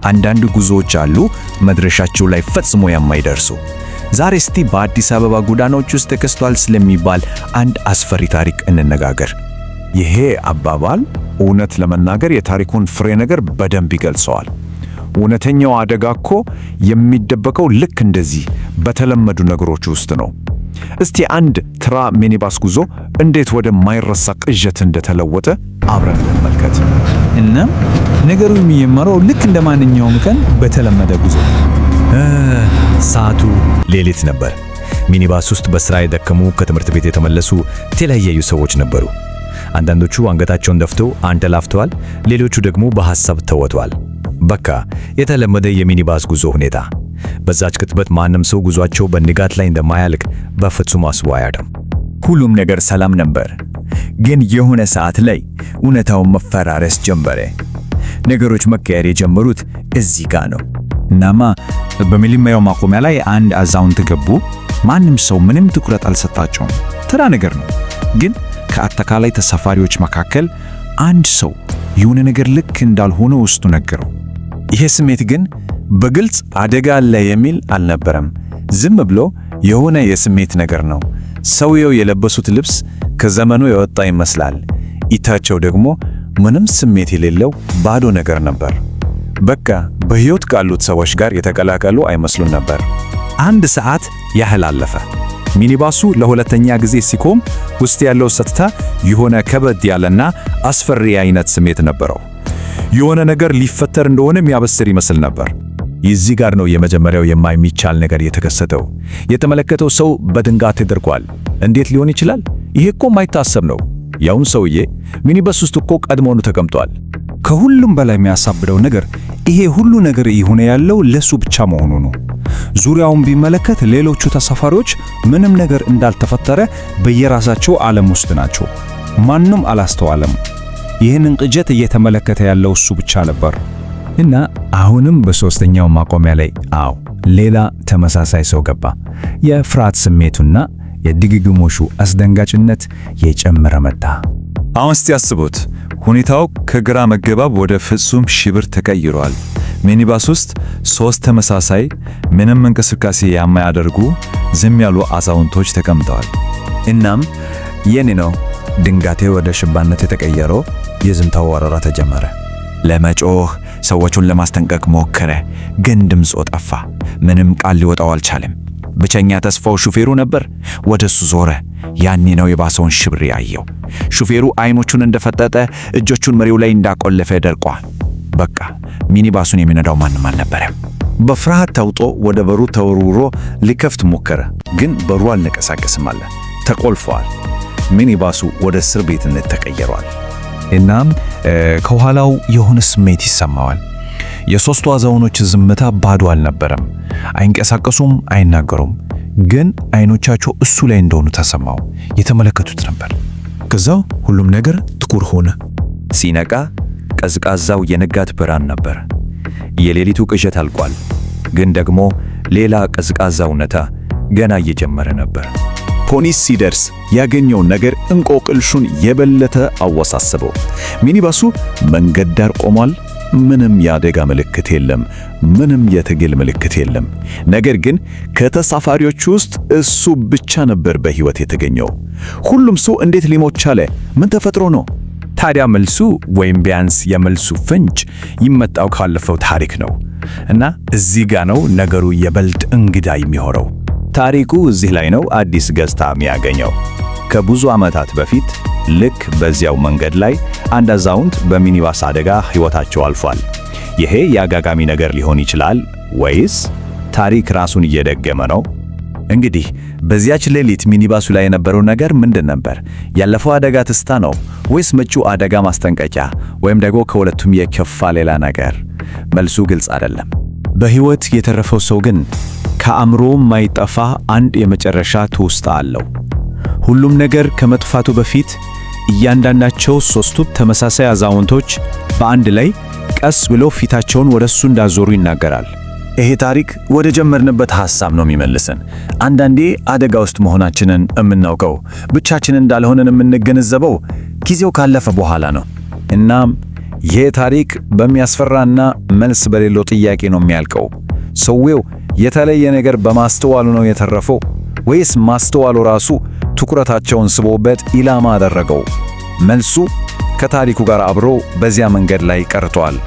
አንዳንድ ጉዞዎች አሉ መድረሻቸው ላይ ፈጽሞ የማይደርሱ። ዛሬ እስቲ በአዲስ አበባ ጎዳናዎች ውስጥ ተከስቷል ስለሚባል አንድ አስፈሪ ታሪክ እንነጋገር። ይሄ አባባል እውነት ለመናገር የታሪኩን ፍሬ ነገር በደንብ ይገልጸዋል። እውነተኛው አደጋ እኮ የሚደበቀው ልክ እንደዚህ በተለመዱ ነገሮች ውስጥ ነው። እስቲ አንድ ተራ ሚኒባስ ጉዞ እንዴት ወደማይረሳ ቅዠት እንደተለወጠ አብረን እንመልከት። እናም ነገሩ የሚጀምረው ልክ እንደ ማንኛውም ቀን በተለመደ ጉዞ። ሰዓቱ ሌሊት ነበር። ሚኒባስ ውስጥ በስራ የደከሙ፣ ከትምህርት ቤት የተመለሱ የተለያዩ ሰዎች ነበሩ። አንዳንዶቹ አንገታቸውን ደፍተው አንቀላፍተዋል፣ ሌሎቹ ደግሞ በሐሳብ ተውጠዋል። በቃ የተለመደ የሚኒባስ ጉዞ ሁኔታ። በዛች ቅጽበት ማንም ሰው ጉዟቸው በንጋት ላይ እንደማያልቅ በፍጹም አስቦ አያውቅም። ሁሉም ነገር ሰላም ነበር። ግን የሆነ ሰዓት ላይ እውነታውን መፈራረስ ጀመረ። ነገሮች መቀየር የጀመሩት እዚህ ጋ ነው። እናማ በመጀመሪያው ማቆሚያ ላይ አንድ አዛውንት ገቡ። ማንም ሰው ምንም ትኩረት አልሰጣቸውም። ተራ ነገር ነው። ግን ከአጠቃላይ ተሳፋሪዎች መካከል አንድ ሰው የሆነ ነገር ልክ እንዳልሆነ ውስጡ ነገረው። ይሄ ስሜት ግን በግልጽ አደጋ አለ የሚል አልነበረም። ዝም ብሎ የሆነ የስሜት ነገር ነው። ሰውየው የለበሱት ልብስ ከዘመኑ የወጣ ይመስላል። እይታቸው ደግሞ ምንም ስሜት የሌለው ባዶ ነገር ነበር። በቃ በሕይወት ካሉት ሰዎች ጋር የተቀላቀሉ አይመስሉም ነበር። አንድ ሰዓት ያህል አለፈ። ሚኒባሱ ለሁለተኛ ጊዜ ሲቆም ውስጥ ያለው ጸጥታ የሆነ ከበድ ያለና አስፈሪ አይነት ስሜት ነበረው። የሆነ ነገር ሊፈጠር እንደሆነ የሚያበስር ይመስል ነበር። እዚህ ጋር ነው የመጀመሪያው የማይቻል ነገር የተከሰተው። የተመለከተው ሰው በድንጋጤ ተደርጓል። እንዴት ሊሆን ይችላል? ይሄ እኮ የማይታሰብ ነው። ያውን ሰውዬ ሚኒባስ ውስጥ እኮ ቀድሞውኑ ተቀምጧል። ከሁሉም በላይ የሚያሳብደው ነገር ይሄ ሁሉ ነገር እየሆነ ያለው ለሱ ብቻ መሆኑ ነው። ዙሪያውን ቢመለከት ሌሎቹ ተሳፋሪዎች ምንም ነገር እንዳልተፈጠረ በየራሳቸው ዓለም ውስጥ ናቸው። ማንም አላስተዋለም። ይህንን ቅዠት እየተመለከተ ያለው እሱ ብቻ ነበር። እና አሁንም በሶስተኛው ማቆሚያ ላይ አዎ፣ ሌላ ተመሳሳይ ሰው ገባ። የፍርሃት ስሜቱና የድግግሞሹ አስደንጋጭነት የጨመረ መጣ። አሁን እስቲ አስቡት፣ ሁኔታው ከግራ መገባብ ወደ ፍጹም ሽብር ተቀይሯል። ሚኒባስ ውስጥ ሶስት ተመሳሳይ ምንም እንቅስቃሴ የማያደርጉ ዝም ያሉ አዛውንቶች ተቀምጠዋል። እናም የኔ ነው ድንጋቴ ወደ ሽባነት የተቀየረው የዝምታው ወረራ ተጀመረ። ለመጮህ ሰዎቹን ለማስጠንቀቅ ሞከረ፣ ግን ድምፁ ጠፋ። ምንም ቃል ሊወጣው አልቻለም። ብቸኛ ተስፋው ሹፌሩ ነበር። ወደ እሱ ዞረ። ያኔ ነው የባሰውን ሽብር ያየው። ሹፌሩ አይኖቹን እንደፈጠጠ እጆቹን መሪው ላይ እንዳቆለፈ ደርቋል። በቃ ሚኒባሱን የሚነዳው ማንም አልነበረም። በፍርሃት ተውጦ ወደ በሩ ተወርውሮ ሊከፍት ሞከረ፣ ግን በሩ አልንቀሳቀስም አለ። ተቆልፈዋል። ሚኒባሱ ወደ እስር ቤትነት ተቀይሯል። እናም ከኋላው የሆነ ስሜት ይሰማዋል። የሶስቱ አዛውኖች ዝምታ ባዶ አልነበረም። አይንቀሳቀሱም፣ አይናገሩም፣ ግን አይኖቻቸው እሱ ላይ እንደሆኑ ተሰማው። የተመለከቱት ነበር። ከዛው ሁሉም ነገር ጥቁር ሆነ። ሲነቃ ቀዝቃዛው የንጋት ብርሃን ነበር። የሌሊቱ ቅዠት አልቋል፣ ግን ደግሞ ሌላ ቀዝቃዛ እውነታ ገና እየጀመረ ነበር። ፖሊስ ሲደርስ ያገኘውን ነገር እንቆቅልሹን የበለጠ አወሳሰበው። ሚኒባሱ መንገድ ዳር ቆሟል። ምንም የአደጋ ምልክት የለም። ምንም የትግል ምልክት የለም። ነገር ግን ከተሳፋሪዎቹ ውስጥ እሱ ብቻ ነበር በሕይወት የተገኘው። ሁሉም ሰው እንዴት ሊሞት ቻለ? ምን ተፈጥሮ ነው? ታዲያ መልሱ ወይም ቢያንስ የመልሱ ፍንጭ ይመጣው ካለፈው ታሪክ ነው እና እዚህ ጋ ነው ነገሩ የበልጥ እንግዳ የሚሆነው። ታሪኩ እዚህ ላይ ነው አዲስ ገጽታ የሚያገኘው። ከብዙ ዓመታት በፊት ልክ በዚያው መንገድ ላይ አንድ አዛውንት በሚኒባስ አደጋ ሕይወታቸው አልፏል። ይሄ የአጋጣሚ ነገር ሊሆን ይችላል ወይስ ታሪክ ራሱን እየደገመ ነው? እንግዲህ በዚያች ሌሊት ሚኒባሱ ላይ የነበረው ነገር ምንድን ነበር? ያለፈው አደጋ ትዝታ ነው ወይስ መጪው አደጋ ማስጠንቀቂያ፣ ወይም ደግሞ ከሁለቱም የከፋ ሌላ ነገር? መልሱ ግልጽ አይደለም። በሕይወት የተረፈው ሰው ግን ከአእምሮ የማይጠፋ አንድ የመጨረሻ ትውስታ አለው። ሁሉም ነገር ከመጥፋቱ በፊት እያንዳንዳቸው ሶስቱ ተመሳሳይ አዛውንቶች በአንድ ላይ ቀስ ብለው ፊታቸውን ወደ እሱ እንዳዞሩ ይናገራል። ይሄ ታሪክ ወደ ጀመርንበት ሐሳብ ነው የሚመልሰን። አንዳንዴ አደጋ ውስጥ መሆናችንን የምናውቀው፣ ብቻችንን እንዳልሆነን የምንገነዘበው ጊዜው ካለፈ በኋላ ነው። እናም ይህ ታሪክ በሚያስፈራና መልስ በሌለው ጥያቄ ነው የሚያልቀው። ሰውየው የተለየ ነገር በማስተዋሉ ነው የተረፈው ወይስ ማስተዋሉ ራሱ ትኩረታቸውን ስቦበት ኢላማ አደረገው? መልሱ ከታሪኩ ጋር አብሮ በዚያ መንገድ ላይ ቀርቷል።